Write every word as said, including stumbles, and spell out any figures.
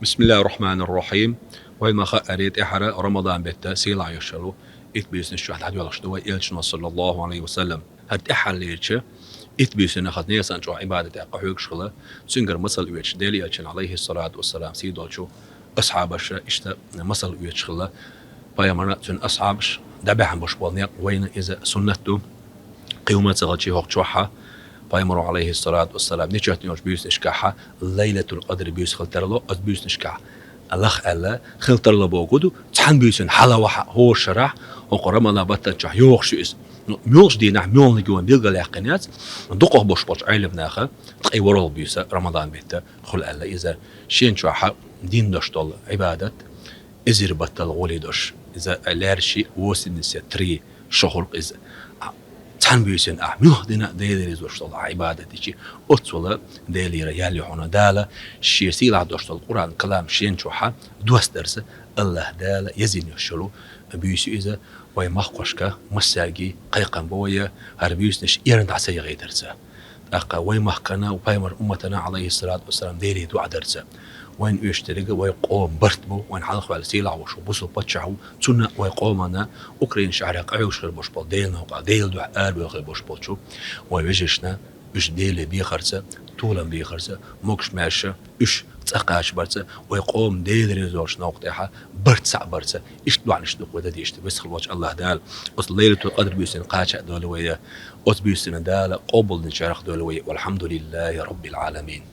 بسم الله الرحمن الرحيم. Вай ма хаъара, тӀехьара Рамадан бетта сийлахь йолу итт буьйсанаш чохь дӀадоьлхуш ду вай, элчано, саллаллаху Ӏалайхи ва саллам. ХӀара тӀаьххьара лелачу итт буьйсанна хаза несан чӀогӀа Ӏибадат тӀехь къахьоьгуш хилла, цуьнгара масал оьцуш, Делан элчанан, Ӏалайхи ссалату вассалам, сий долчу асхьабаша иштта масал оьцуш хилла. Пайхамарна, цуьнан асхьабаша дӀабаьхьна болуш болу некъ, вайна иза суннат ду. Кхин хӀума ца хилча, хӀокху чохь а Пайхамаро, Ӏалайхи ссалату вассалам, нечоьттина йолчу буьйсанашкахь а Лайлатул Къадр буьйса хила тарло, оцу буьйсанашкахь лаха аьлла, хила тарло бохург ду, цхьана буьйсанна хьалавахьа, хӀора шарахь, хӀокху Рамадан баттана чохь йохуш ю иза. Ну, муьлхачу дийнахь муьлханиг ю вайна билгал яьккхина яц, дукхах болуш болчу Ӏелам наха ткъе ворхӀалгӀа буьйса Рамадан бетта хуьлу аьлла иза. Шен чохь а дина долуш долу Ӏибадат эзар баттал гӀоле долуш, иза лаьрра ши восемьдесят три шо хуьлу иза. Цхьана буьйсанна ахь муьлхха дина а Делан реза долуш долу ахь Ӏибадат дичи, оццула Делера ял ю хьуна. Дала Шен сийлахь долуш долу Къуръан калам шен чохь а доссадарца, АллахӀ Дала езйина йолуш йолу буьйса ю иза. Вай махкошка массаьрга кхайкхам бо вай, хӀара буьйсанаш эрна дӀа ца яхийтарца. ТӀаккха вай махкана, Пайхамаран умматана, Ӏалайхи ссалату вассалам, Деле дуӀа дарца. Вайна оьшуш дерг вай къоман барт бу, вайна хьалхаваьлла сийлахь волуш ву бусалба паччахь ву, цунна а вай къомана, Украин шахьарехь къахьоьгуш хир болуш болу Делан новкъахь, Делан дуьхьа арабевлла хир болуш болчу вайн вежаршна, уьш Деле бехарца, толам бехарца, могуш-маьрша уьш цӀа кхачабарца, вай къоман Делан реза долчу новкъа тӀехь барт схьабарца, иштта доӀанаш ду-кх вай дан дезаш. Веза хилла волчу АллахӀ Дала оцу Лайлатул Къадр буьйсанна кхача а дойла вай, оцу буьйсанна Дала къобалдинчарах дойла вай. Валхьамдулиллахи Раббил Ӏаламин.